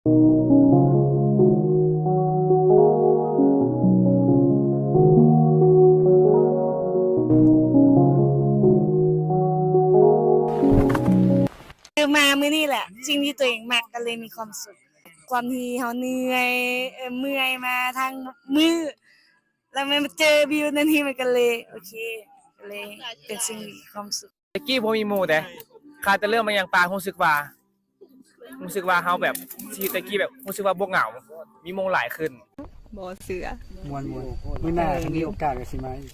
ຄືມາມື້ນີ້ແຫຼະ ສິ່ງທີ່ຕົວເອງມັກກໍເລີຍມີຄວາມສຸກ. ຄວາມທີ່ເຮົາເມື່ອຍ ເອີ ເມື່ອຍມາທັງມື້ ແລ້ວແມ່ນມາເຈີວິວແນວນີ້ ມັນກໍເລີຍໂອເຄ ກໍເລີຍເປັນສິ່ງທີ່ມີຄວາມສຸກ. ແຕ່ກີ້ບໍ່ມີໝູ່ເດ້ ຂ້າແຕ່ເລີ່ມມາຍ່າງປ່າ ຮູ້ສຶກວ່າ ຮູ້ສຶກວ່າເຮົາແບບ ຊີວິດແຕ່ກີ້ແບບ ຮູ້ສຶກວ່າບໍ່ເຫງົາ ມີໝູ່ຫຼາຍຂຶ້ນ. ບໍ່ເຊື່ອ. ມ່ວນໆ ມື້ໜ້າ ເອີ ຄັນມີໂອກາດກໍຊິມາອີກ.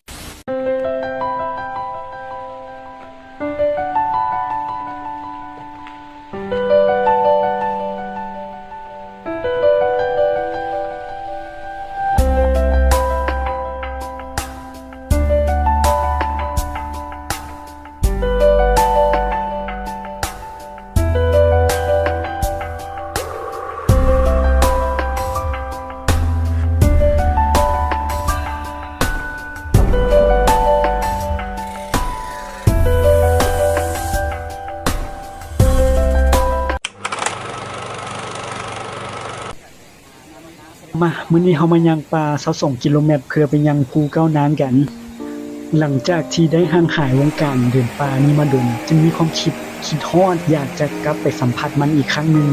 ມາ ມື້ນີ້ເຮົາມາຍ່າງປ່າຊາວສອງກິໂລແມັດ ເພື່ອໄປຍັງພູເກົ້ານາງກັນ. ຫຼັງຈາກທີ່ໄດ້ຫ່າງຫາຍວົງການເດີນປ່ານີ້ມາດົນ ຈຶ່ງມີຄວາມຄິດ ຄິດຮອດຢາກຈະກັບໄປສຳຜັດມັນອີກຄັ້ງໜຶ່ງ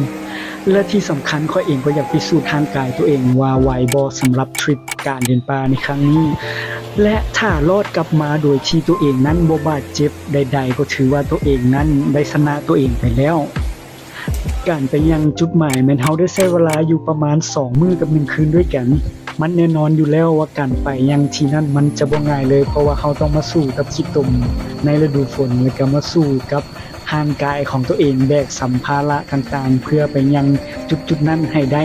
ແລະ ທີ່ສຳຄັນ ຂ້ອຍເອງກໍຢາກພິສູດຮ່າງກາຍຕົວເອງວ່າໄຫວບໍ່ ສຳລັບທຣິບການເດີນປ່າໃນຄັ້ງນີ້ ແລະ ຖ້າລອດກັບມາໂດຍທີ່ຕົວເອງນັ້ນບໍ່ບາດເຈັບໃດໆ ກໍຖືວ່າຕົວເອງນັ້ນໄດ້ຊະນະຕົວເອງໄປແລ້ວ. ການໄປຍັງຈຸດໝາຍແມ່ນເຮົາໄດ້ໃຊ້ເວລາຢູ່ປະມານສອງມື້ກັບໜຶ່ງຄືນດ້ວຍກັນ. ມັນແນ່ນອນຢູ່ແລ້ວວ່າການໄປຍັງທີ່ນັ້ນມັນຈະບໍ່ງ່າຍເລີຍ ເພາະວ່າເຮົາຕ້ອງມາສູ້ກັບຂີ້ຕົມໃນລະດູຝົນ ແລະ ກໍມາສູ້ກັບຮ່າງກາຍຂອງຕົວເອງ ແບກສຳພາລະຕ່າງໆ ເພື່ອໄປຍັງຈຸດໆນັ້ນໃຫ້ໄດ້.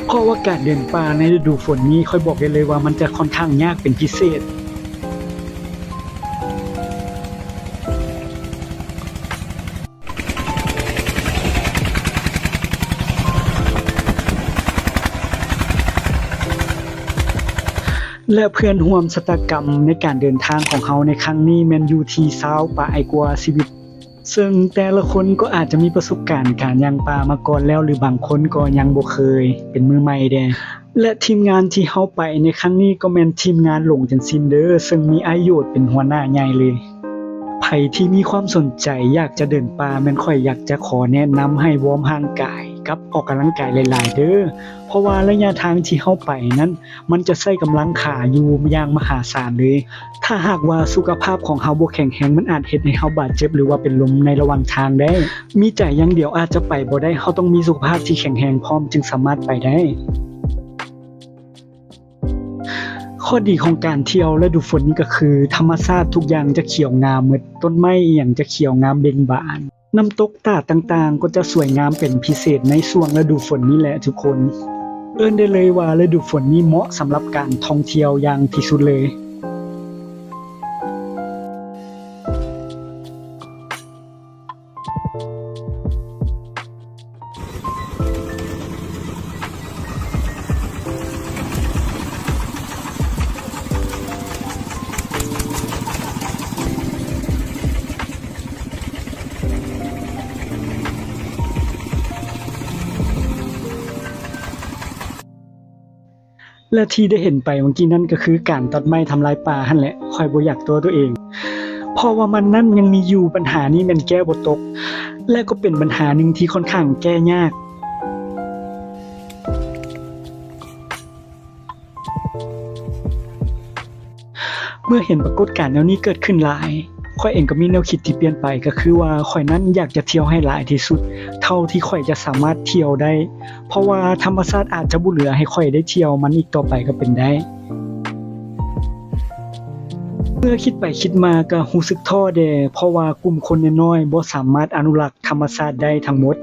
ເພາະວ່າການເດີນປ່າໃນລະດູຝົນນີ້ ຂ້ອຍບອກໄດ້ເລີຍວ່າມັນຈະຂ້ອນຂ້າງຍາກເປັນພິເສດ. ແລະ ເພື່ອນຮ່ວມຊະຕາກຳໃນການເດີນທາງຂອງເຮົາໃນຄັ້ງນີ້ແມ່ນຢູ່ທີ່ຊາວປາຍກວ່າຊີວິດ ເຊິ່ງແຕ່ລະຄົນກໍອາດຈະມີປະສົບການການຍ່າງປ່າມາກ່ອນແລ້ວ ຫຼື ບາງຄົນກໍຍັງບໍ່ເຄີຍ ເປັນມືໃໝ່ແດ່. ແລະ ທີມງານທີ່ເຮົາໄປໃນຄັ້ງນີ້ກໍແມ່ນທີມງານຫຼົງຈັນຊິນເດີ ເຊິ່ງມີອ້າຍໂຢດເປັນຫົວໜ້າໃຫຍ່ເລີຍ. ໃຜທີ່ມີຄວາມສົນໃຈຢາກຈະເດີນປ່າ ແມ່ນຂ້ອຍຢາກຈະຂໍແນະນຳໃຫ້ວອມຮ່າງກາຍກັບອອກກຳລັງກາຍຫຼາຍໆເດີ ເພາະວ່າໄລຍະທາງທີ່ເຮົາໄປນັ້ນ ມັນຈະໃຊ້ກຳລັງຂາຢູ່ຢ່າງມະຫາສານເລີຍ. ຖ້າຫາກວ່າສຸຂະພາບຂອງເຮົາບໍ່ແຂງແຮງ ມັນອາດເຮັດໃຫ້ເຮົາບາດເຈັບ ຫຼືວ່າເປັນລົມໃນລະຫວ່າງທາງໄດ້. ມີໃຈຢ່າງດຽວອາດຈະໄປບໍ່ໄດ້, ເຮົາຕ້ອງມີສຸຂະພາບທີ່ແຂງແຮງພ້ອມຈຶ່ງສາມາດໄປໄດ້. ຂໍ້ດີຂອງການທ່ຽວລະດູຝົນນີ້ກໍຄື ທຳມະຊາດທຸກຢ່າງຈະຂຽວງາມໝົດ, ຕົ້ນໄມ້ອີ່ຫຍັງຈະຂຽວງາມເບັ່ງບານ. ນ້ຳຕົກຕາດຕ່າງໆກໍຈະສວຍງາມເປັນພິເສດໃນຊ່ວງລະດູຝົນນີ້ແຫຼະທຸກຄົນ. ເອີ້ນໄດ້ເລີຍວ່າລະດູຝົນນີ້ເໝາະສຳລັບການທ່ອງທ່ຽວຢ່າງທີ່ສຸດເລີຍ. ແລະ ທີ່ໄດ້ເຫັນໄປເມື່ອກີ້ນັ້ນກໍຄືການຕັດໄມ້ທຳລາຍປ່າຫັ້ນແຫຼະ. ຂ້ອຍບໍ່ຢາກຕົວະຕົວເອງ ເພາະວ່າມັນນັ້ນຍັງມີຢູ່, ບັນຫານີ້ແມ່ນແກ້ບໍ່ຕົກ ແລະ ກໍເປັນບັນຫາໜຶ່ງທີ່ຂ້ອນຂ້າງແກ້ຍາກ. ເມື່ອເຫັນປາກົດການແນວນີ້ເກີດຂຶ້ນຫຼາຍ, ຂ້ອຍເອງກໍມີແນວຄິດທີ່ປ່ຽນໄປ, ກໍຄືວ່າຂ້ອຍນັ້ນຢາກຈະທ່ຽວໃຫ້ຫຼາຍທີ່ສຸດເທົ່າທີ່ຂ້ອຍຈະສາມາດທ່ຽວໄດ້, ເພາະວ່າທຳມະຊາດອາດຈະບໍ່ເຫຼືອໃຫ້ຂ້ອຍໄດ້ທ່ຽວມັນອີກຕໍ່ໄປກໍເປັນໄດ້. ເມື່ອຄິດໄປຄິດມາກໍຮູ້ສຶກທໍ້ແດ່, ເພາະວ່າກຸ່ມຄົນນ້ອຍໆບໍ່ສາມາດອະນຸລັກ ທຳມະຊາດໄດ້ທັງໝົດ,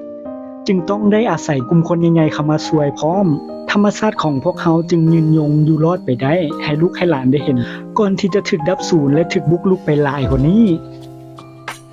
ຈຶ່ງຕ້ອງໄດ້ອາໄສກຸ່ມຄົນໃຫຍ່ໆເຂົ້າມາຊ່ວຍພ້ອມ. ທຳມະຊາດຂອງພວກເຮົາຈຶ່ງຍືນຍົງຢູ່ລອດໄປໄດ້ ໃຫ້ລູກໃຫ້ຫຼານໄດ້ເຫັນ, ກ່ອນທີ່ຈະຖືກດັບສູນ ແລະ ຖືກບຸກລຸກໄປຫຼາຍກວ່ານີ້. ເ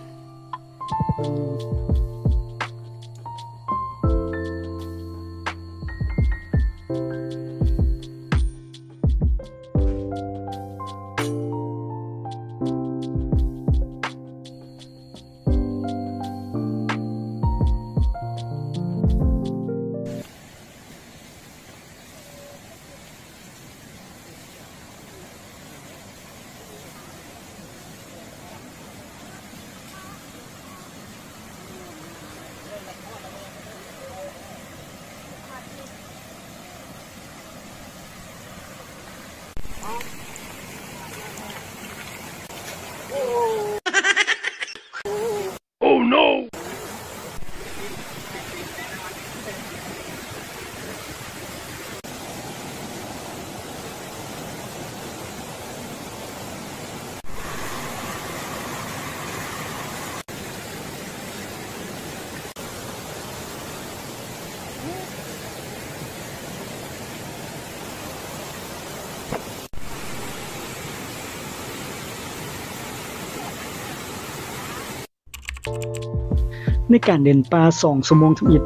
ໃນການເດີນປ່າສອງຊົ່ວໂມງທຳອິດ,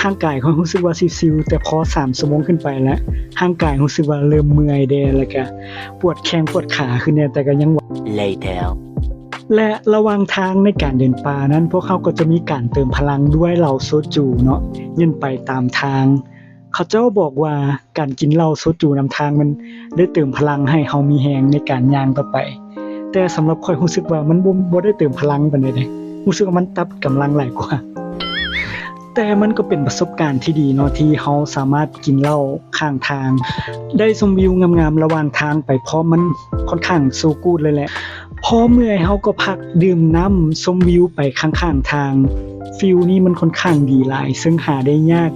ຮ່າງກາຍຂ້ອຍຮູ້ສຶກວ່າຊິວໆ, ແຕ່ພໍສາມຊົ່ວໂມງຂຶ້ນໄປແລ້ວ, ຮ່າງກາຍຮູ້ສຶກວ່າເລີ່ມເມື່ອຍແດ່ ແລ້ວກະປວດແຂ້ງປວດຂາຂຶ້ນແດ່, ແຕ່ກໍຍັງໄຫວ. Later. ແລະ ລະຫວ່າງທາງໃນການເດີນປ່ານັ້ນ, ພວກເຮົາກໍຈະມີການເຕີມພະລັງດ້ວຍເຫຼົ້າໂຊຈູເນາະ, ເຢັນໄປຕາມທາງ. ເຂົາເຈົ້າບອກວ່າການກິນເຫຼົ້າໂຊຈູນຳທາງມັນໄດ້ເຕີມພະລັງໃຫ້ເຮົາມີແຮງໃນການຍ່າງຕໍ່ໄປ, ແຕ່ສຳລັບຂ້ອຍຮູ້ສຶກວ່າມັນບໍ່ ບໍ່ໄດ້ເຕີມພະລັງປານໃດເດ, ຮູ້ສຶກວ່າມັນຕັດກຳລັງຫຼາຍກວ່າ. ແຕ່ມັນກໍເປັນປະສົບການທີ່ດີເນາະ ທີ່ເຮົາສາມາດກິນເຫຼົ້າຂ້າງທາງ, ໄດ້ຊົມວິວງາມໆລະຫວ່າງທາງໄປພ້ອມ, ມັນຄ່ອນຂ້າງ so good ເລີຍແຫຼະ. ພໍເມື່ອຍເຮົາກໍພັກ, ດື່ມນ້ຳ, ຊົມວິວໄປຂ້າງໆທາງ. ຟີລນີ້ມັນຄ່ອນຂ້າງດີຫຼາຍ, ເຊິ່ງຫາໄດ້ຍາກ.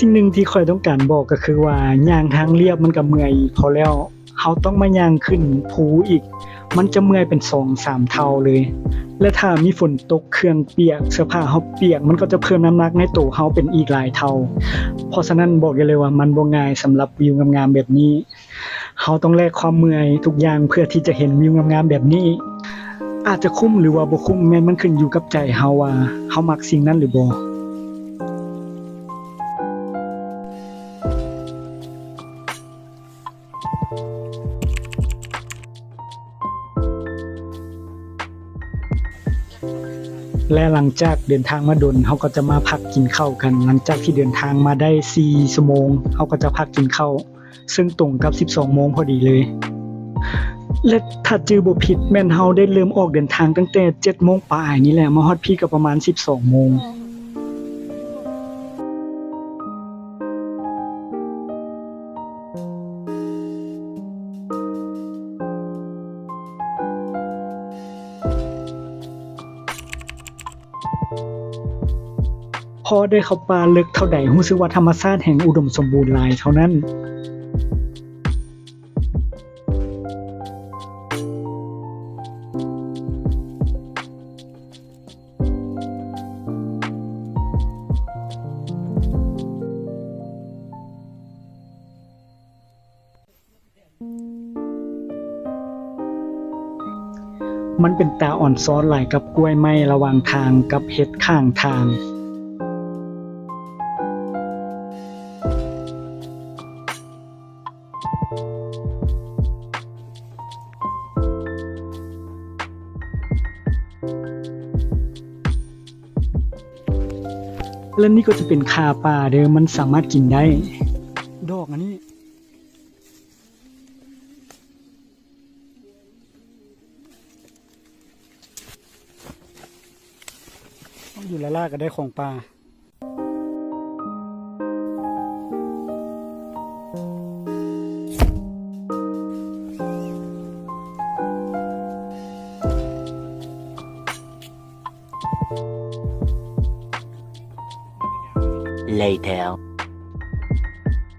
ສິ່ງໜຶ່ງທີ່ຂ້ອຍຕ້ອງການບອກກໍຄືວ່າ ຍ່າງທາງລຽບມັນກໍເມື່ອຍພໍແລ້ວ, ເຮົາຕ້ອງມາຍ່າງຂຶ້ນພູອີກ, ມັນຈະເມື່ອຍເປັນສອງສາມເທົ່າເລີຍ. ແລະ ຖ້າມີຝົນຕົກ, ເຄື່ອງປຽກ, ເສື້ອຜ້າເຮົາປຽກ, ມັນກໍຈະເພີ່ມນ້ຳໜັກໃນໂຕເຮົາເປັນອີກຫຼາຍເທົ່າ. ເພາະສະນັ້ນ ບອກໄດ້ເລີຍວ່າມັນບໍ່ງ່າຍສຳລັບວິວງາມໆແບບນີ້. ເຮົາຕ້ອງແລກຄວາມເມື່ອຍທຸກຢ່າງເພື່ອທີ່ຈະເຫັນວິວງາມໆແບບນີ້. ອາດຈະຄຸ້ມ ຫຼື ວ່າບໍ່ຄຸ້ມ ແມ່ນມັນຂຶ້ນຢູ່ກັບໃຈເຮົາວ່າເຮົາມັກສິ່ງນັ້ນ ຫຼື ບໍ່. ແລະ ຫຼັງຈາກເດີນທາງມາດົນ, ເຮົາກໍຈະມາພັກກິນເຂົ້າກັນ. ຫຼັງຈາກທີ່ເດີນທາງມາໄດ້ສີ່ຊົ່ວໂມງ, ເຮົາກໍຈະພັກກິນເຂົ້າ. ເຊິ່ງຕົງກັບສິບສອງໂມງພໍດີເລີຍ. ແລະ ຖ້າຈື່ບໍ່ຜິດແມ່ນເຮົາໄດ້ເລີ່ມອອກເດີນທາງຕັ້ງແຕ່ເຈັດໂມງປາຍນີ້ແຫຼະ, ມາຮອດພີ້ກໍປະມານສິບສອງໂມງ. ພໍໄດ້ເຂົ້າປ່າເລິກເທົ່າໃດ, ຮູ້ສຶກວ່າທຳມະຊາດແຮ່ງອຸດົມສົມບູນຫຼາຍເທົ່ານັ້ນ. ມັນເປັນຕາອ່ອນຊອນຫຼາຍກັບກ້ວຍໄມ້ລະຫວ່າງທາງກັບເຫັດຂ້າງທາງ. ແລະ ນີ້ກໍຈະເປັນຂ່າປ່າເດີ້, ມັນສາມາດກິນໄດ້. ດອກອັນນີ້ ຢູ່ລ້າໆກໍໄດ້ຂອງປ່າ.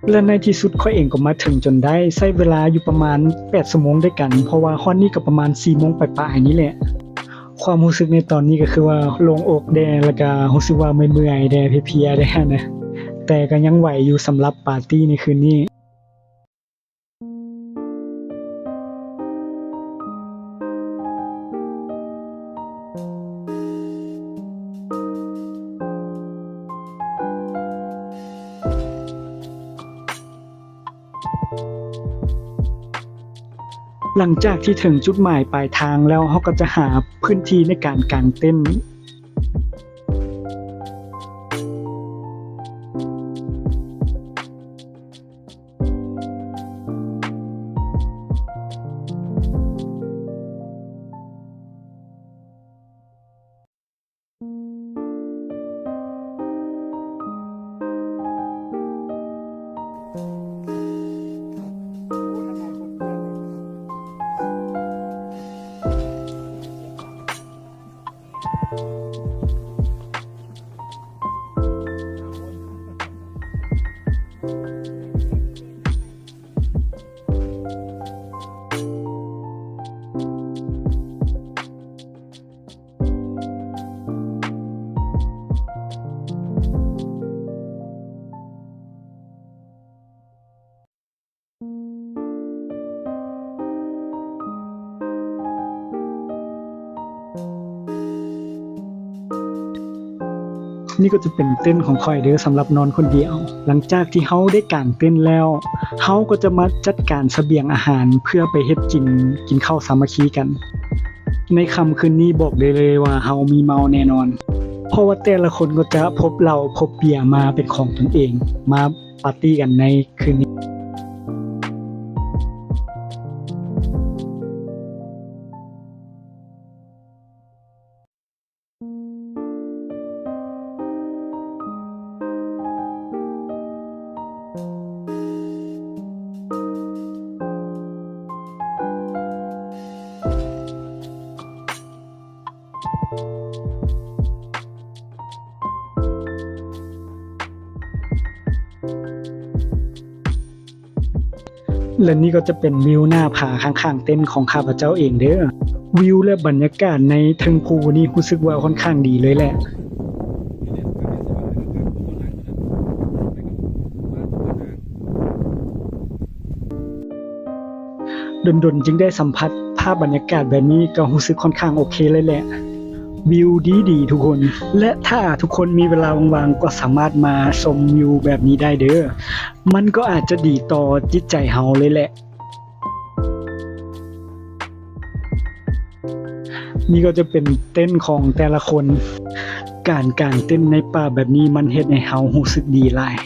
ແລະ ໃນທີ່ສຸດຂ້ອຍເອງກໍມາເຖິງຈົນໄດ້, ໃຊ້ເວລາຢູ່ປະມານແປດຊົ່ວໂມງດ້ວຍກັນ, ເພາະວ່າຮອດນີ້ກໍປະມານສີ່ໂມງປາຍໆນີ້ແຫຼະ. ຄວາມຮູ້ສຶກໃນຕອນນີ້ກໍຄືວ່າໂລ່ງອົກແດ່ ແລ້ວກໍຮູ້ສຶກວ່າເມື່ອຍໆແດ່ ເພຍໆແດ່ນະ, ແຕ່ກໍຍັງໄຫວຢູ່ສຳລັບປາຕີ້ໃນຄືນນີ້. ຫຼັງຈາກທີ່ເຖິງຈຸດໝາຍປາຍທາງແລ້ວ, ເຮົາກໍຈະຫາພື້ນທີ່ໃນການກາງເຕັນ. ແ ນີ້ກໍຈະເປັນເຕັນຂອງຂ້ອຍເດີ້ ສຳລັບນອນຄົນດຽວ. ຫຼັງຈາກທີ່ເຮົາໄດ້ກາງເຕັນແລ້ວ, ເຮົາກໍຈະມາຈັດການສະບຽງອາຫານເພື່ອໄປເຮັດກິນ, ກິນເຂົ້າສາມັກຄີກັນ. ໃນຄ່ຳຄືນນີ້ບອກໄດ້ເລີຍວ່າເຮົາມີເມົາແນ່ນອນ, ເພາະວ່າແຕ່ລະຄົນກໍຈະພົກເຫຼົ້າພົກເບຍມາເປັນຂອງຕົນເອງ, ມາປາຕີ້ກັນໃນຄືນນີ້. ແລະນີ້ກໍຈະເປັນວິວໜ້າຜາຂ້າງໆເຕັນຂອງຂ້າພະເຈົ້າເອງເດີ້. ວິວ ແລະ ບັນຍາກາດໃນເທິງພູນີ້ຮູ້ສຶກວ່າຂ້ອນຂ້າງດີເລີຍແຫຼະ. ດົນໆຈຶ່ງໄດ້ສຳຜັດພາບບັນຍາກາດແບບນີ້ ກໍຮູ້ສຶກຂ້ອນຂ້າງໂອເຄເລີຍແຫຼະ. ວິວດີໆທຸກຄົນ ແລະ ຖ້າທຸກຄົນມີເວລາວ່າງໆ ກໍສາມາດມາຊົມວິວແບບນີ້ໄດ້ເດີ້. ມັນກໍອາດຈະດີຕໍ່ຈິດໃຈເຮົາເລີຍແຫຼະ. ນີ້ກໍຈະເປັນເຕັນຂອງແຕ່ລະຄົນ. ການກາງເຕັນໃນປ່າແບບນີ້ ມັນເຮັດໃຫ້ເຮົາຮູ້ສຶກດີຫຼາຍ.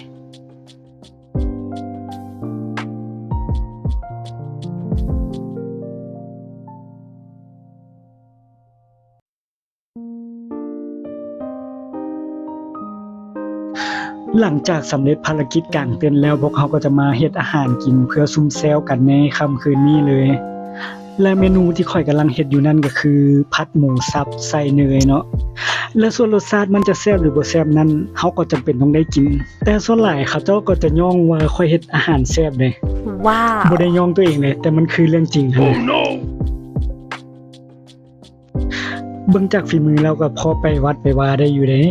ຫຼັງຈາກສຳເລັດພາລະກິດກາງເຕັນແລ້ວ, ພວກເຮົາກໍຈະມາເຮັດອາຫານກິນເພື່ອຊຸມແຊວກັນໃນຄ່ຳຄືນນີ້ເລີຍ. ແລະ ເມນູທີ່ຂ້ອຍກຳລັງເຮັດຢູ່ນັ້ນກໍຄືຜັດໝູສັບໃສ່ເນີຍເນາະ. ແລະ ສ່ວນລົດຊາດມັນຈະແຊບຫຼືບໍ່ແຊບນັ້ນ, ເຮົາກໍຈຳເປັນຕ້ອງໄດ້ກິນ. ແຕ່ສ່ວນຫຼາຍເຂົາເຈົ້າກໍຈະຍ້ອງວ່າຂ້ອຍເຮັດອາຫານແຊບເດ້. ວ້າວ! ບໍ່ໄດ້ຍ້ອງຕົວເອງເດ້, ແຕ່ມັນຄືເລື່ອງຈິງຫັ້ນແຫຼະ. ເບິ່ງຈາກຝີມືແລ້ວກໍພໍໄປວັດໄປວາໄດ້ຢູ່ເດ້.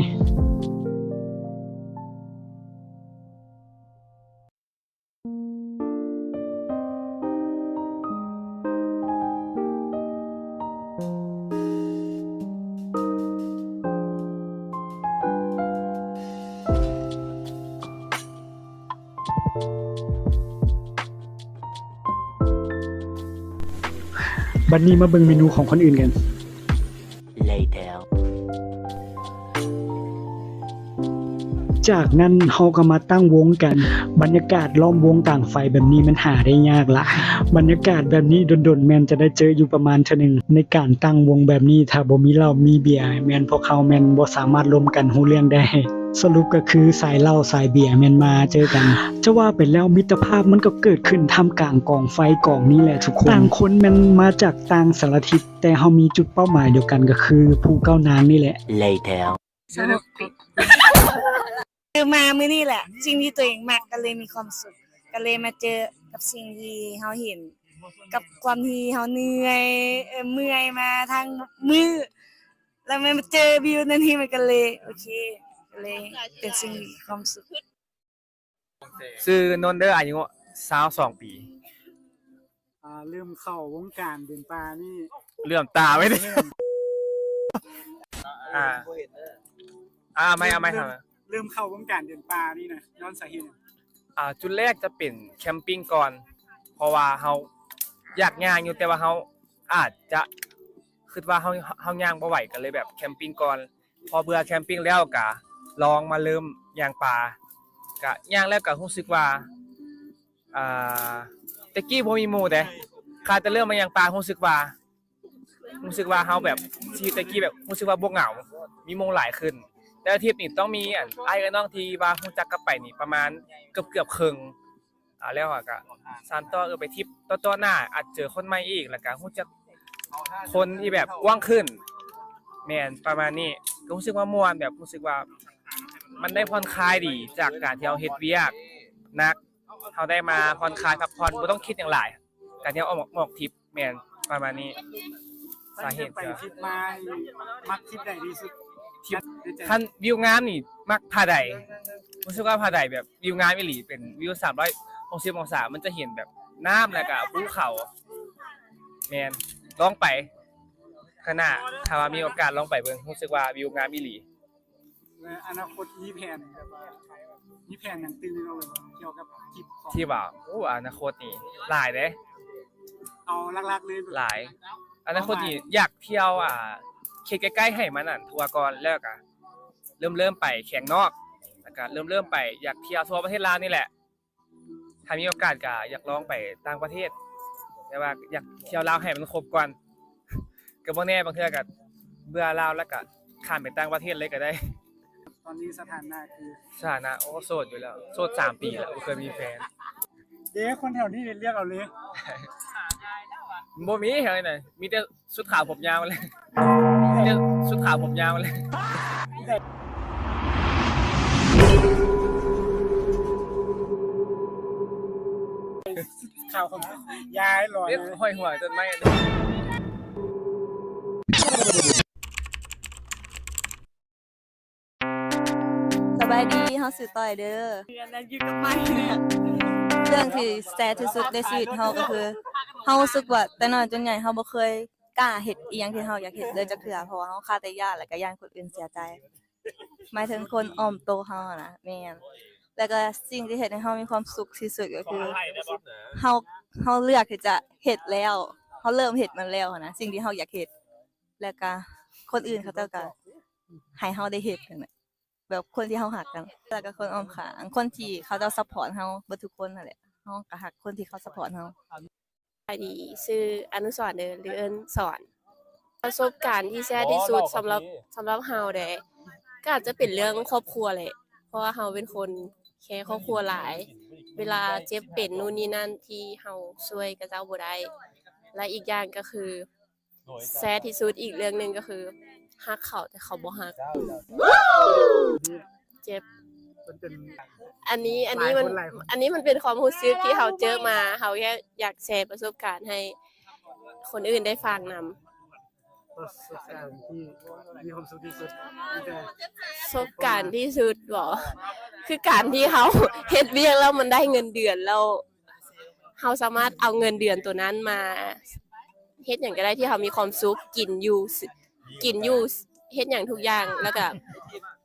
ບັດນີ້ມາເບິ່ງເມນູຂອງຄົນອື່ນກັນ. Later. ຈາກນັ້ນເຮົາກໍມາຕັ້ງວົງກັນ. ບັນຍາກາດລ້ອມວົງກາງໄຟແບບນີ້ມັນຫາໄດ້ຍາກຫຼາຍ. ບັນຍາກາດແບບນີ້ດົນໆແມ່ນຈະໄດ້ເຈີຢູ່ປະມານເທື່ອໜຶ່ງ. ໃນການຕັ້ງວົງແບບນີ້ ຖ້າບໍ່ມີເຫຼົ້າມີເບຍ ແມ່ນພວກເຮົາແມ່ນບໍ່ສາມາດລົມກັນຮູ້ເລື່ອງໄດ້. ສະຫຼຸບກໍຄືສາຍເຫຼົ້າສາຍເບຍແມ່ນມາເຈີກັນ. ຈະວ່າໄປແລ້ວມິດຕະພາບມັນກໍເກີດຂຶ້ນທ່າມກາງກອງໄຟກອງນີ້ແຫຼະທຸກຄົນ. ຕ່າງຄົນແມ່ນມາຈາກຕ່າງສາລະທິດ, ແຕ່ເຮົາມີຈຸດເປົ້າໝາຍດຽວກັນກໍຄືພູເກົ້ານາງນີ້ແຫຼະ. Later. ຄືມາມື້ນີ້ແຫຼະ ສິ່ງທີ່ຕົວເອງມັກ ກໍເລີຍມີຄວາມສຸກ ກໍເລີຍມາເຈີກັບສິ່ງທີ່ເຮົາເຫັນ ກັບຄວາມທີ່ເຮົາເມື່ອຍ ເອີ ເມື່ອຍມາທັງມື້ ແລ້ວມາເຈີວິວແນວນີ້ ມັນກໍເລີຍໂອເຄ ກໍເລີຍເປັນສິ່ງທີ່ມີຄວາມສຸກ. ຊື່ນົນເດີ ອາຍຸຊາວສອງປີ. ອ່າ ເລີ່ມເຂົ້າວົງການເດີນປ່ານີ້ ເຫຼື້ອມຕາໄວ້ເດ້. ອ່າ ອ່າ ເອົາໃໝ່ ເອົາໃໝ່ ເລີ່ມ ເລີ່ມເຂົ້າວົງການເດີນປ່ານີ້ນະ ຍ້ອນສາເຫດຫຍັງ? ອ່າ ຈຸດແລກຈະເປັນແຄມປິງກ່ອນ ເພາະວ່າເຮົາຢາກຍ່າງຢູ່ ແຕ່ວ່າເຮົາອາດຈະຄິດວ່າເຮົາ ເຮົາຍ່າງບໍ່ໄຫວ ກໍເລີຍແບບແຄມປິງກ່ອນ. ພໍເບື່ອແຄມປິງແລ້ວກະລອງມາເລີ່ມຍ່າງປ່າ ກະຍ່າງແລ້ວກະຮູ້ສຶກວ່າ ອ່າ ແຕ່ກີ້ບໍ່ມີໝູ່ເດ້ ຄາແຕ່ເລີ່ມມາຍ່າງປ່າຮູ້ສຶກວ່າ ຮູ້ສຶກວ່າເຮົາແບບ ທີ່ແຕ່ກີ້ແບບຮູ້ສຶກວ່າບໍ່ເຫງົາ ມີໝູ່ຫຼາຍຂຶ້ນ. ແຕ່ລະທຣິບນີ້ຕ້ອງມີ ອັນ ອ້າຍເອື້ອຍນ້ອງທີ່ວ່າຮູ້ຈັກກັບໄປນີ້ປະມານເກືອບໆເຄິ່ງ. ອ່າ ແລ້ວກໍສານຕໍ່ ເອີ ໄປທຣິບຕໍ່ໆໜ້າ ອາດເຈີຄົນໃໝ່ອີກ ແລ້ວກໍຮູ້ຈັກຄົນທີ່ແບບກວ້າງຂຶ້ນ. ແມ່ນ ປະມານນີ້ ກໍຮູ້ສຶກວ່າມ່ວນ ແບບຮູ້ສຶກວ່າມັນໄດ້ຜ່ອນຄາຍດີ ຈາກການທີ່ເຮົາເຮັດວຽກໜັກ ເຮົາໄດ້ມາຜ່ອນຄາຍພັກຜ່ອນ ບໍ່ຕ້ອງຄິດຫຍັງຫຼາຍ ການທີ່ເຮົາອອກ ອອກທຣິບ. ແມ່ນ ປະມານນີ້ ສາເຫດ ໄປທຣິບມານີ້ ມັກທຣິບໃດທີ່ສຸດ? ທຣິບ ຄັນວິວງາມນີ້ມັກຜາໄດ ຮູ້ສຶກວ່າຜາໄດແບບວິວງາມອີ່ຫຼີ ເປັນວິວສາມຮ້ອຍຫົກສິບອົງສາ ມັນຈະເຫັນແບບນ້ຳ ແລ້ວກະພູເຂົາ. ແມ່ນ ລອງໄປເທື່ອໜ້າ ຖ້າວ່າມີໂອກາດລອງໄປເບິ່ງ ຮູ້ສຶກວ່າວິວງາມອີ່ຫຼີ. ອະນາຄົດມີແຜນແບບວ່າ ມີແຜນຫຍັງຕື່ມອີກບໍ່ ກ່ຽວກັບທຣິບຂອງ ທີ່ວ່າ ໂອ້ ອະນາຄົດນີ້ຫຼາຍເດ້ ເອົາຫຼັກໆເລີຍ ຫຼາຍ ອະນາຄົດນີ້ຢາກທ່ຽວ ອ່າ ເຂດໃກ້ໆໃຫ້ມັນອັນທົ່ວກ່ອນ ແລ້ວກະເລີ່ມໆໄປແຂວງນອກ ແລ້ວກະເລີ່ມໆໄປ ຢາກທ່ຽວທົ່ວປະເທດລາວນີ້ແຫຼະ. ຖ້າມີໂອກາດກໍຢາກລອງໄປຕ່າງປະເທດ ແຕ່ວ່າຢາກທ່ຽວລາວໃຫ້ມັນຄົບກ່ອນ ກໍບໍ່ແນ່ ບາງເທື່ອກໍເບື່ອລາວແລ້ວກໍຂ້າມໄປຕ່າງປະເທດເລີຍກໍໄດ້. ຕອນນີ້ສະຖານະຄື? ສະຖານະ ໂອ້ ໂສດຢູ່ແລ້ວ ໂສດສາມປີແລ້ວ ບໍ່ເຄີຍມີແຟນ. ເດ້ ຄົນແຖວນີ້ເລືອກເອົາເລີຍ ບໍ່ມີແຖວນີ້ນະ ມີແຕ່ ສຸດຂາວຜົມຍາວເລີຍ ເຈົ້າ ສຸດຂາວຜົມຍາວເລີຍ ຂາວ ຢາຍຫຼອຍ ເຮັດຫ້ອຍຫົວຕົ້ນໄມ້. ສະບາຍດີ ເຮົາຊື່ຕ້ອຍເດີ. ເລື່ອງທີ່ແຊດທີ່ສຸດໃນຊີວິດເຮົາກໍຄື ເຮົາຮູ້ສຶກວ່າແຕ່ນ້ອຍຈົນໃຫຍ່ເຮົາບໍ່ເຄີຍກ້າເຮັດອີ່ຫຍັງທີ່ເຮົາຢາກເຮັດເລີຍຈັກເທື່ອ ເພາະວ່າເຮົາຄາແຕ່ຢ້ານ ແລ້ວກໍຢ້ານຄົນອື່ນເສຍໃຈ ໝາຍເຖິງຄົນອ້ອມໂຕເຮົາຫັ້ນນະ. ແມ່ນ ແລ້ວກໍສິ່ງທີ່ເຮັດໃຫ້ເຮົາມີຄວາມສຸກທີ່ສຸດກໍຄື ເຮົາ ເຮົາເລືອກທີ່ຈະເຮັດແລ້ວ ເຮົາເລີ່ມເຮັດມັນແລ້ວຫັ້ນນະ ສິ່ງທີ່ເຮົາຢາກເຮັດ ແລ້ວກະຄົນອື່ນເຂົາເຈົ້າກະໃຫ້ເຮົາໄດ້ເຮັດຫັ້ນແຫຼະ ແບບຄົນທີ່ເຮົາຮັກຫັ້ນ ແລ້ວກະຄົນອ້ອມຂ້າງ ຄົນທີ່ເຂົາເຈົ້າຊັບພອດເຮົາເບິດທຸກຄົນຫັ້ນແຫຼະ ເຮົາກະຮັກຄົນທີ່ເຂົາຊັບພອດເຮົາ. ສະບາຍດີ ຊື່ອະນຸສອນເດີ ຫຼື ເອີ້ນສອນ. ປະສົບການທີ່ແຊດທີ່ສຸດສຳລັບ ສຳລັບເຮົາເດ ກໍອາດຈະເປັນເລື່ອງຄອບຄົວແຫຼະ ເພາະວ່າເຮົາເປັນຄົນແຄຄອບຄົວຫຼາຍ ເວລາເຈັບເປັນນູ່ນນີ້ນັ້ນ ທີ່ເຮົາຊ່ວຍເຂົາເຈົ້າບໍ່ໄດ້ ແລະ ອີກຢ່າງກໍຄື ແຊດທີ່ສຸດອີກເລື່ອງໜຶ່ງກໍຄື ຮັກເຂົາແຕ່ເຂົາບໍ່ຮັກ ເຈັບ. ອັນນີ້ ອັນນີ້ມັນ ອັນນີ້ມັນເປັນຄວາມຮູ້ສຶກທີ່ເຮົາເຈີມາ ເຮົາແຄ່ຢາກແຊປະສົບການໃຫ້ຄົນອື່ນໄດ້ຟັງນຳ. ປະສົບການທີ່ມີຄວາມສຸກທີ່ສຸດ ປະສົບການທີ່ສຸດບໍ ຄືການທີ່ເຮົາເຮັດວຽກແລ້ວມັນໄດ້ເງິນເດືອນ ແລ້ວເຮົາສາມາດເອົາເງິນເດືອນໂຕນັ້ນມາເຮັດຫຍັງກໍໄດ້ທີ່ເຮົາມີຄວາມສຸກ ກິນຢູ່ ກິນຢູ່ ເຮັດຫຍັງທຸກຢ່າງ ແລ້ວກະ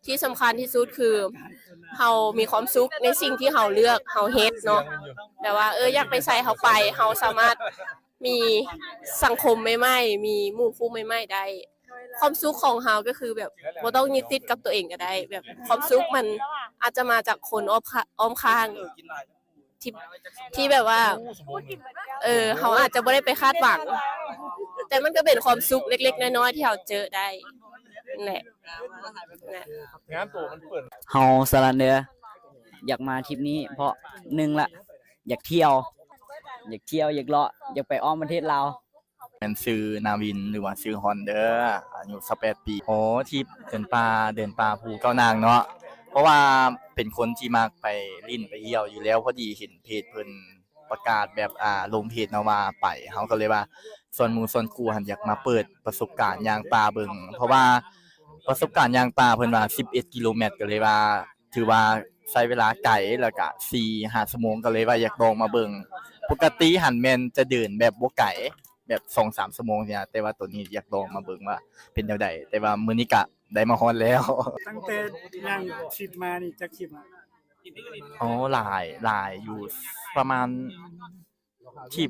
ທີ່ສຳຄັນທີ່ສຸດຄື ເຮົາມີຄວາມສຸກໃນສິ່ງທີ່ເຮົາເລືອກ ເຮົາເຮັດເນາະ ແບບວ່າ ເອີ ຢາກໄປໃສເຮົາໄປ ເຮົາສາມາດ ມີສັງຄົມໃໝ່ໆ ມີໝູ່ຄູ່ໃໝ່ໆ ໄດ້ ຄວາມສຸກຂອງເຮົາກໍຄືແບບບໍ່ຕ້ອງຍຶດຕິດກັບຕົວເອງກໍໄດ້ ແບບຄວາມສຸກມັນອາດຈະມາຈາກຄົນອ້ອມຂ້າ- ອ້ອມຂ້າງ ທີ່- ທີ່ແບບວ່າ ເອີ ເຮົາອາດຈະບໍ່ໄດ້ໄປຄາດຫວັງ ແຕ່ມັນກໍເປັນຄວາມສຸກເລັກໆນ້ອຍໆທີ່ເຮົາເຈີໄດ້ ນັ້ນແຫຼະ ນັ້ນແຫຼະ. ເຮົາສະລັນເດີ ຢາກມາທຣິບນີ້ເພາະ ໜຶ່ງລະ ຢາກທ່ຽວ ຢາກທ່ຽວ ຢາກເລາະ ຢາກໄປອ້ອມປະເທດລາວ. ແມ່ນຊື່ນາວິນ ຫຼືວ່າຊື່ຮອນເດີ ອາຍຸຊາວແປດປີ. ໂອ້ ທຣິບເດີນປ່າ ເດີນປ່າພູເກົ້ານາງເນາະ ເພາະວ່າເປັນຄົນທີ່ມັກໄປຫຼິ້ນໄປທ່ຽວຢູ່ແລ້ວ ພໍດີເຫັນເພຈເພິ່ນປະກາດແບບ ອ່າ ລົງເພຈເນາະວ່າໄປ ເຮົາກໍເລີຍວ່າຊວນໝູ່ຊວນຄູ່ຫັ້ນ ຢາກມາເປີດປະສົບການຍ່າງປ່າເບິ່ງ ເພາະວ່າປະສົບການຍ່າງປ່າເພິ່ນວ່າສິບເອັດກິໂລແມັດ ກໍເລີຍວ່າ ຖືວ່າໃຊ້ເວລາໄກ ແລ້ວກະສີ່ຫ້າຊົ່ວໂມງ ກໍເລີຍວ່າຢາກລອງມາເບິ່ງ. ປົກກະຕິຫັ້ນແມ່ນຈະເດີນແບບບໍ່ໄກ ແບບສອງສາມຊົ່ວໂມງຊີ້ນະ ແຕ່ວ່າໂຕນີ້ຢາກລອງມາເບິ່ງວ່າເປັນແນວໃດ ແຕ່ວ່າມື້ນີ້ກະໄດ້ມາຮອດແລ້ວ. ຕັ້ງແຕ່ຍ່າງທຣິບມານີ້ຈັກທຣິບລະ? ໂອ້ ຫຼາຍ ຫຼາຍຢູ່ ປະມານ ທຣິບ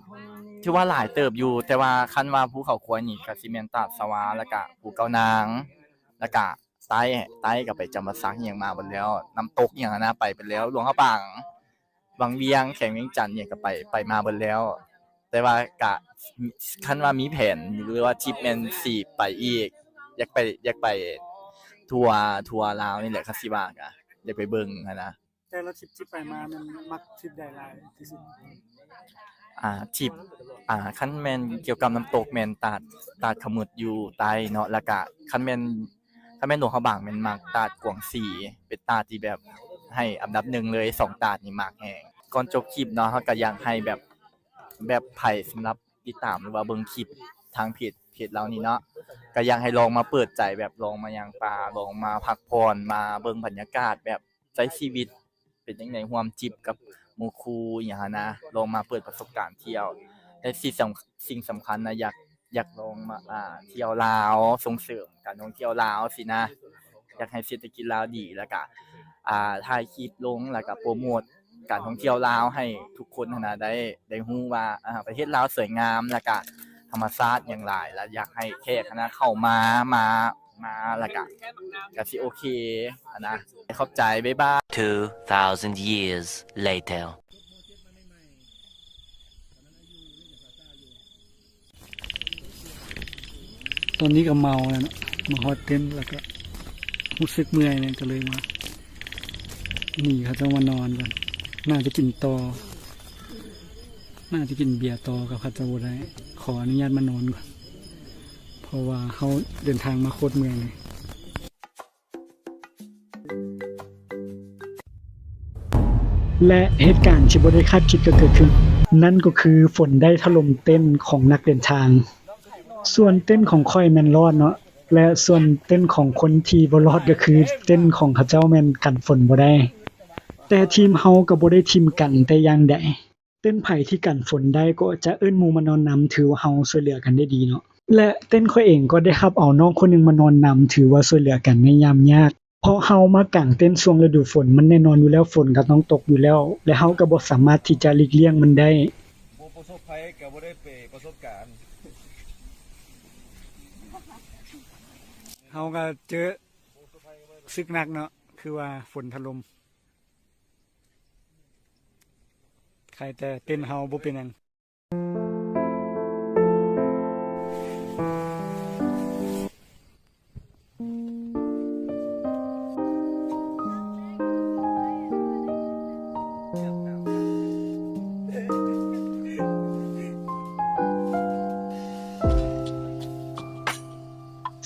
ຖືວ່າຫຼາຍເຕີບຢູ່ ແຕ່ວ່າຄັນວ່າພູເຂົາຄວາຍນີ້ກະຊິແມ່ນຕາດສະຫວາ ແລ້ວກະພູເກົ້ານາງ ແລ້ວກະໃຕ້ ໃຕ້ກະໄປຈຳປາສັກອີ່ຫຍັງມາເບິດແລ້ວ ນ້ຳຕົກອີ່ຫຍັງຫັ້ນນະ ໄປເບິດແລ້ວ ຫຼວງພະບາງ ວັງວຽງ ແຂວງວຽງຈັນອີ່ຫຍັງກະໄປ ໄປມາເບິດແລ້ວ ແຕ່ວ່າກະ ຄັນວ່າມີແຜນ ຫຼືວ່າທຣິບແມ່ນຊິໄປອີກ ຢາກໄປ ຢາກໄປທົ່ວ ທົ່ວລາວນີ້ແຫຼະ ຄັນຊິວ່າກະຢາກໄປເບິ່ງຫັ້ນນະ. ແຕ່ລະທຣິບທີ່ໄປມາແມ່ນມັກທຣິບໃດຫຼາຍທີ່ສຸດ? ອ່າ ທຣິບ ອ່າ ຄັນແມ່ນກ່ຽວກັບນ້ຳຕົກແມ່ນຕາດ ຕາດຂະໝຸດຢູ່ໃຕ້ເນາະ ແລ້ວກະຄັນແມ່ນ ຄັນແມ່ນຫຼວງພະບາງແມ່ນມັກຕາດກວາງສີ ເປັນຕາດທີ່ແບບໃຫ້ອັນດັບໜຶ່ງເລີຍ ສອງຕາດນີ້ມັກແຮງ. ກ່ອນຈົບຄລິບເນາະ ເຮົາກະຢາກໃຫ້ແບບ ແບບໃຜສຳລັບຕິດຕາມ ຫຼືວ່າເບິ່ງຄລິບທາງເພຈ ເພຈເຮົານີ້ເນາະ ກະຢາກໃຫ້ລອງມາເປີດໃຈ ແບບລອງມາຍ່າງປ່າ ລອງມາພັກຜ່ອນ ມາເບິ່ງບັນຍາກາດແບບ ໃຊ້ຊີວິດເປັນຈັ່ງໃດ ຮ່ວມທຣິບກັບໝູ່ຄູ່ອີ່ຫຍັງຫັ້ນນະ ລອງມາເປີດປະສົບການທ່ຽວ ແລະ ທີ່ສຳ ສິ່ງສຳຄັນນະ ຢາກ ຢາກລອງມາ ອ່າ ທ່ຽວລາວ ສົ່ງເສີມການທ່ອງທ່ຽວລາວຊີ້ນະ. ຢາກໃຫ້ເສດຖະກິດລາວດີ ແລ້ວກະ ອ່າ ຖ່າຍຄລິບລົງ ແລ້ວກະໂປຣໂມດການທ່ອງທ່ຽວລາວໃຫ້ທຸກຄົນຫັ້ນນະ ໄດ້ ໄດ້ຮູ້ວ່າ ອ່າ ປະເທດລາວສວຍງາມ ແລ້ວກະທຳມະຊາດຫຍັງຫຼາຍ ແລ້ວຢາກໃຫ້ແຂກຫັ້ນນະເຂົ້າມາ ມາ ມາ ແລ້ວກະ ກະຊິໂອເຄຫັ້ນນະ. ຂອບໃຈ ບາຍບາຍ. Two thousand years later. ຕອນນີ້ກໍເມົາແລ້ວເນາະ ມາຮອດເຕັນແລ້ວກໍຮູ້ສຶກເມື່ອຍແດ່ ກໍເລີຍມາ ໜີເຂົາເຈົ້າມານອນກ່ອນ. ໜ້າຈະກິນຕໍ່ ໜ້າຈະກິນເບຍຕໍ່ກັບເຂົາເຈົ້າບໍ່ໄດ້ ຂໍອະນຸຍາດມານອນກ່ອນ ເພາະວ່າເຮົາເດີນທາງມາໂຄດເມື່ອຍເລີຍ. ແລະ ເຫດການທີ່ບໍ່ໄດ້ຄາດຄິດກໍເກີດຂຶ້ນ, ນັ້ນກໍຄືຝົນໄດ້ຖະຫຼົ່ມເຕັນຂອງນັກເດີນທາງ. ສ່ວນເຕັນຂອງຂ້ອຍແມ່ນລອດເນາະ ແລະ ສ່ວນເຕັນຂອງຄົນທີ່ບໍ່ລອດກໍຄືເຕັນຂອງເຂົາເຈົ້າແມ່ນກັນຝົນບໍ່ໄດ້. ແຕ່ທີມເຮົາກໍບໍ່ໄດ້ຖິ້ມກັນແຕ່ຢ່າງໃດ. ເຕັນໃຜທີ່ກັນຝົນໄດ້ກໍຈະເອີ້ນໝູ່ມານອນນຳ, ຖືວ່າເຮົາຊ່ວຍເຫຼືອກັນໄດ້ດີເນາະ. ແລະ ເຕັນຂ້ອຍເອງກໍໄດ້ຮັບເອົານ້ອງຄົນໜຶ່ງມານອນນຳ, ຖືວ່າຊ່ວຍເຫຼືອກັນໃນຍາມຍາກ. ເພາະເຮົາມາກາງເຕັນຊ່ວງລະດູຝົນ, ມັນແນ່ນອນຢູ່ແລ້ວ, ຝົນກໍຕ້ອງຕົກຢູ່ແລ້ວ, ແລະ ເຮົາກໍບໍ່ສາມາດທີ່ຈະຫຼີກລ່ຽງມັນໄດ້. ບໍ່ປະສົບໄພກໍບໍ່ໄດ້ເປປະສົບການ. ເຮົາກໍເຈີສຶກໜັກເນາະ, ຄືວ່າຝົນຖະຫຼົ່ມ. ໃຄແຕ່ເຕັນເຮົາບໍ່ເປັນຫຍັງ.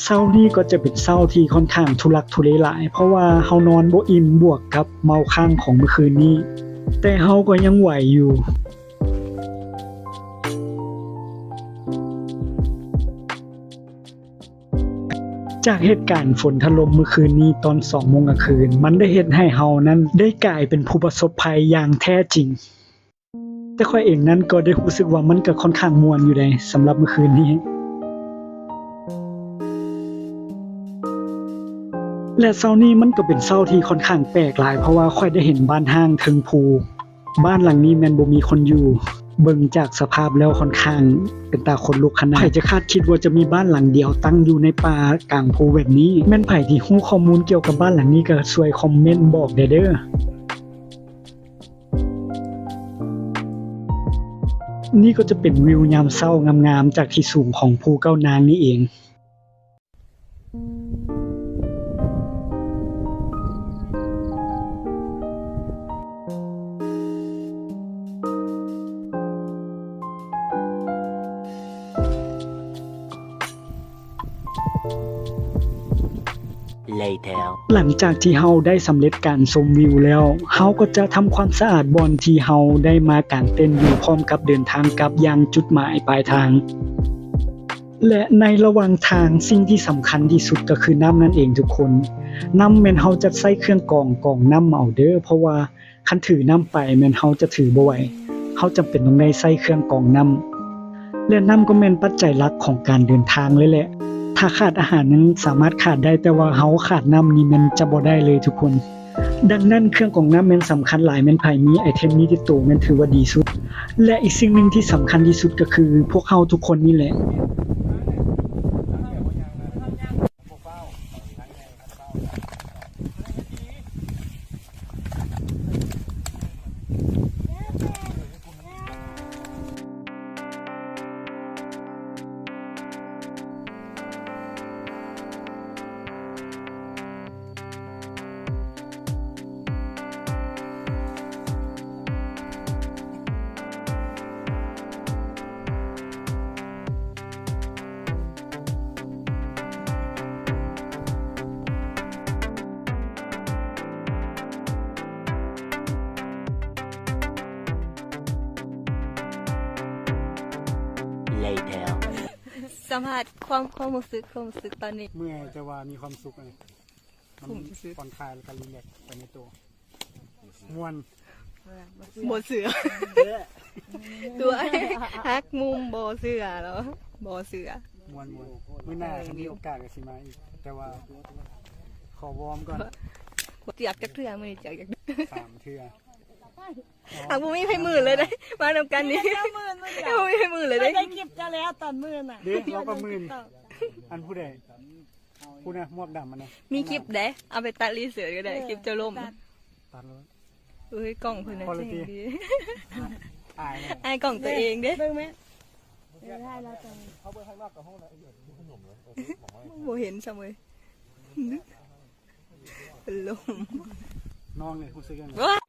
ເຊົ້ານີ້ກໍຈະເປັນເຊົ້າທີ່ຂ້ອນຂ້າງທຸລັກທຸເລຫຼາຍ, ເພາະວ່າເຮົານອນບໍ່ອີ່ມ ບວກກັບເມົາຄ້າງຂອງມື້ຄືນນີ້, ແຕ່ເຮົາກໍຍັງໄຫວຢູ່. ຈາກເຫດການຝົນຖະຫຼົ່ມມື້ຄືນນີ້ຕອນສອງໂມງກາງຄືນ, ມັນໄດ້ເຮັດໃຫ້ເຮົານັ້ນໄດ້ກາຍເປັນຜູ້ປະສົບໄພຢ່າງແທ້ຈິງ. ແຕ່ຂ້ອຍເອງນັ້ນກໍໄດ້ຮູ້ສຶກວ່າມັນກໍຂ້ອນຂ້າງມ່ວນຢູ່ໃດ໋ ສຳລັບມື້ຄືນນີ້. ແລະ ເຊົ້ານີ້ມັນກໍເປັນເຊົ້າທີ່ຂ້ອນຂ້າງແປກຫຼາຍ ເພາະວ່າຂ້ອຍໄດ້ເຫັນບ້ານຮ້າງເທິງພູ. ບ້ານຫຼັງນີ້ແມ່ນບໍ່ມີຄົນຢູ່. ເບິ່ງຈາກສະພາບແລ້ວຂ້ອນຂ້າງເປັນຕາຂົນລຸກຂະໜາດ. ໃຜຈະຄາດຄິດວ່າຈະມີບ້ານຫຼັງດຽວຕັ້ງຢູ່ໃນປ່າກາງພູແບບນີ້? ແມ່ນໃຜທີ່ຮູ້ຂໍ້ມູນກ່ຽວກັບບ້ານຫຼັງນີ້ກໍຊ່ວຍຄອມເມັນບອກແດ່ເດີ້. ນີ້ກໍຈະເປັນວິວຍາມເຊົ້າງາມໆ ຈາກທີ່ສູງຂອງພູເກົ້ານາງນີ້ເອງ. ຫຼັງຈາກທີ່ເຮົາໄດ້ສຳເລັດການຊົມວິວແລ້ວ, ເຮົາກໍຈະທຳຄວາມສະອາດບ່ອນທີ່ເຮົາໄດ້ມາກາງເຕັນຢູ່ ພ້ອມກັບເດີນທາງກັບຢ່າງຈຸດໝາຍປາຍທາງ. ແລະ ໃນລະຫວ່າງທາງ, ສິ່ງທີ່ສຳຄັນທີ່ສຸດກໍຄືນ້ຳນັ້ນເອງທຸກຄົນ. ນ້ຳແມ່ນເຮົາຈະໃຊ້ເຄື່ອງກອງ, ກອງນ້ຳເອົາເດີ້, ເພາະວ່າ ຄັນຖືນ້ຳໄປແມ່ນເຮົາຈະຖືບໍ່ໄຫວ, ເຮົາຈຳເປັນຕ້ອງໄດ້ໃຊ້ເຄື່ອງກອງນ້ຳ ແລະ ນ້ຳກໍແມ່ນປັດໄຈຫຼັກຂອງການເດີນທາງເລີຍແຫຼະ. ຖ້າຂາດອາຫານຍັງສາມາດຂາດໄດ້, ແຕ່ວ່າເຮົາຂາດນ້ຳນີ້ແມ່ນຈະບໍ່ໄດ້ເລີຍທຸກຄົນ. ດັ່ງນັ້ນເຄື່ອງກອງນ້ຳແມ່ນສຳຄັນຫຼາຍ, ແມ່ນໃຜມີໄອເທັມນີ້ຕິດໂຕແມ່ນຖືວ່າດີສຸດ. ແລະ ອີກສິ່ງໜຶ່ງທີ່ສຳຄັນທີ່ສຸດກໍຄືພວກເຮົາທຸກຄົນນີ້ແຫຼະ. ສຳພາດຄວາມ ຄວາມຮູ້ສຶກ ຄວາມຮູ້ສຶກຕອນນີ້. ເມື່ອຍ ແຕ່ວ່າມີຄວາມສຸກ. ມັນຜ່ອນຄາຍ ແລ້ວກໍຣີແລັກໄປໃນໂຕ. ມ່ວນ. ບໍ່ເຊື່ອ. ຕົວະ ຫັກມຸມ ບໍ່ເຊື່ອເນາະ ບໍ່ເຊື່ອ. ມ່ວນໆ ມື້ໜ້າຄັນມີໂອກາດກໍຊິມາອີກ ແຕ່ວ່າ ຂໍວອມກ່ອນ ບໍ່ເຈືອກຈັກເທື່ອ ມື້ນີ້ເຈືອກຈັກເທື່ອ ສາມເທື່ອ ຫາກບໍ່ມີໃຜໝື່ນເລີຍເດ້ ມານຳກັນນີ້ ເຈົ້າໝື່ນມື້ດຽວ ບໍ່ມີໃຜໝື່ນເລີຍເດ້ ໄດ້ຄລິບເຈົ້າແລ້ວຕອນໝື່ນນະ ເດ້ ເຮົາກໍໝື່ນ ອັນຜູ້ໃດ ຜູ້ນະ ໝວກດຳອັນນະ ມີຄລິບເດ້ ເອົາໄປຕັດຣີເສີດກໍໄດ້ ເອີ ຄລິບເຈົ້າລົ້ມ ຕັດ ຕັດໂລດ ເອີຍ ກ້ອງເພິ່ນນະ quality ເກັ່ງດີ ອາຍແນ່ ອາຍກ້ອງຕົວເອງເດ້ ເບິ່ງແມ ເອີ ຖ່າຍແລ້ວຕົວເອງ ເຮົາເບິ່ງຂ້າງນອກກໍຮູ້ແລ້ວ ບໍ່ເຫັນຊ້ຳເວີຍ ເປັນລົມ ນ້ອງນີ້ຮູ້ສຶກຫຍັງ?